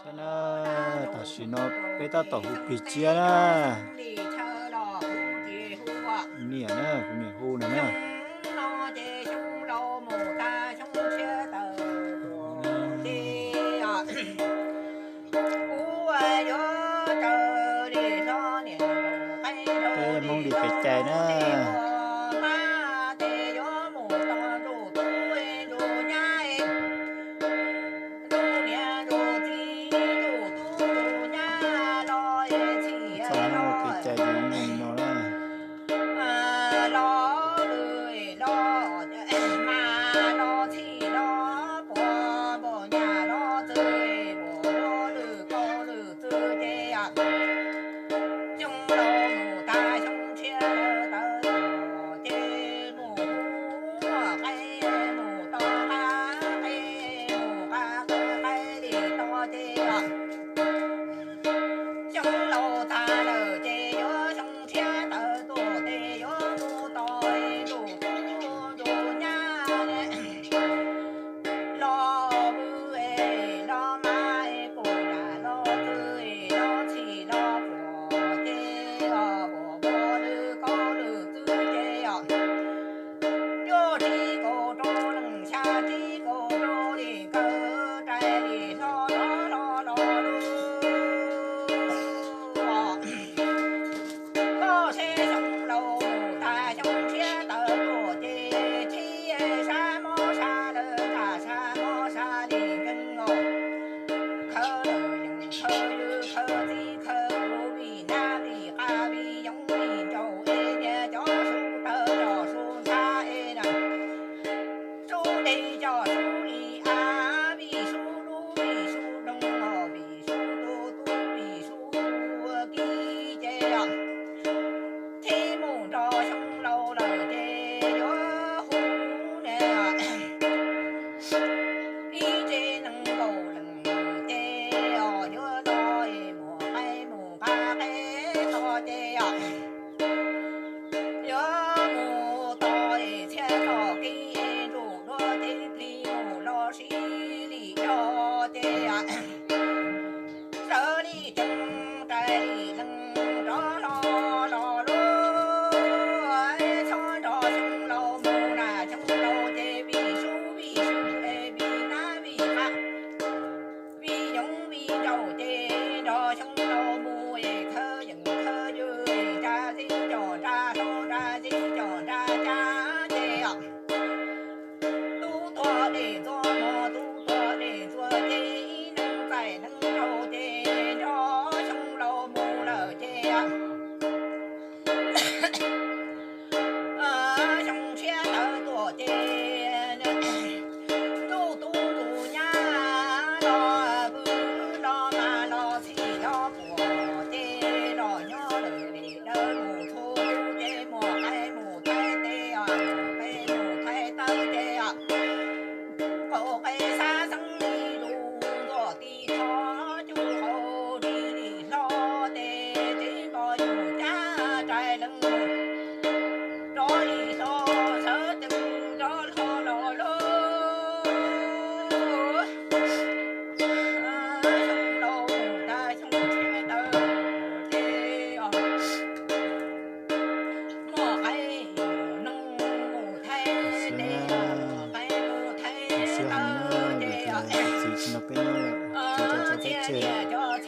Tam sim no peb tab tom hu plig tsiab na. Niam na, kuv niam hu no na. Peb Hmoob li kev cai na. Txoj Hmoob ua kev cai ces yeej no na. Xyoo laus tag lawm ces yuav xyoo tshiab tawm tuaj ces yuav mus tos ntuj tub ntuj nyab los vwm los mas pum yam los txwj los txhim los pom ces os pom pom lwm kaus lwm txwj ces os cuaj tsib kaum rau leej xya tsib kaum rau li kaw rais li hlo los hlo los lub. Koj seb xyoo laus mus tag xyoo tshiab tawm tuaj ces txhib sab mob sab lawm nram sab mob sab li nkees os. Khawb lawm yeej khawb ywg khawb txij khawb kuv vim nab vim qab vim yoov vim ncaus es niag cov sub tawg cov sub ntxhab es na. Sub dej cov sub li av vim sub dub vim sub doog os vim sub tu tub vim sub tu kib ces os. Txhib mus nrog xyoo laus lawm ces yuav hu ne. Ib tsev neeg nkaum leej ces os yuav los es mus qaib mus nqa qeb tog ces os. Yuav mus tos es txhiaj txoj kev es ntuj dua ces plig mus los sib lim zog ces os. Sawv li ceev rais li leej rov hlo los lub. Txhob nrog xyoo laus mus na xyoo laus ces vim sub vim sub es vim nab vim qab vim yoov vim ncaus ces nrog xyoo laus mus es khawb yeej khawb ywg nra zeb cov nra hlau nra zeb cov nra cab ces os. Tub tuag dej txua mog tub tuag dej txua ces ib neeg txais neeg nraug ces nrog xyoo laus mus lawm ces os. Xyoo tshiab tawm tuaj ces ntuj tub ntuj nyab los vwm los mas los txhim los pom ces los nyob lawm li dawb mus txhua ces mus qaib mus thaij tes os mus qaib mus thaij taw ces os. Qaum qe xab xeeb li lus ntuaj ti thov cub qaum ris li hlo tes tsev npos yus cab rais leej rov li hlo sawv ceev rov hlo los lub. Xyoo laus mus tag xyoo tshiab tawm ces os. Muaj qaib mus noog mus thaij tes os, muaj qaib mus thaij taw ces os. Txiv tsis nrog peb nyob lawm, txiv rau tso peb tseg lawm.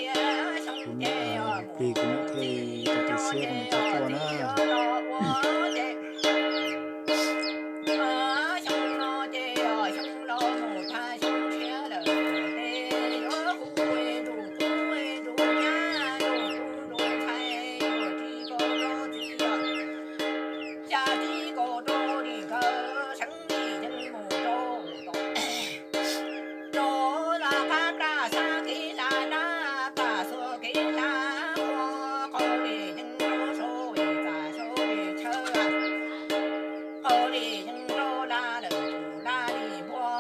Kuv niam, plig kuv niam thiaj li tau tu siab kuv niam tau tuaj na. Xyoo no ces xyoo laus mus tag xyoo tshiab lawm ces yuav hu ntuj tub ntuj nyab ntuj tub ntuj ntxhais yuav tsis kaus rau txiv os. Xya txiv kaus rau li nkawd seev li yeej mus rau tom rau la qab plab xab kev hla nab plam xuas kev hla qhua qaug li yeej rau sau li txas sau li chaw. Qaug li yeej rau la lawm tus la li npua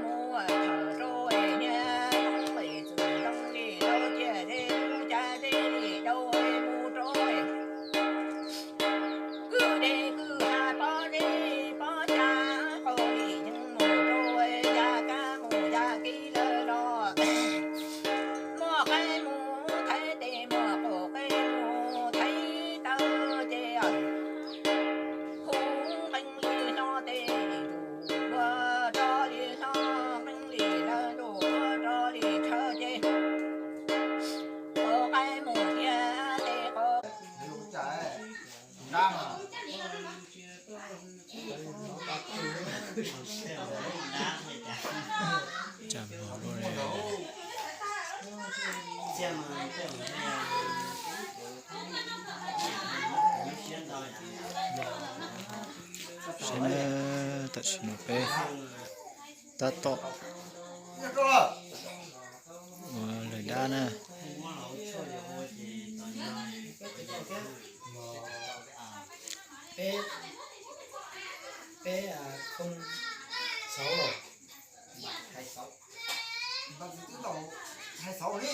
mus thawm rau es niag zoo es txwm zoo li rau ciaj zeb mus cas zeb li rau es mus rau es kwj deg kwj ha pob zeb pob cas qaug li yeej mus rau es ya kab mus ya kev lawm los. Tsam mog lub ne. Saib na, tam sim no peb tab tom ua lawv dab na. Peb, peb, a, không sáu rồi. Hais sáu li.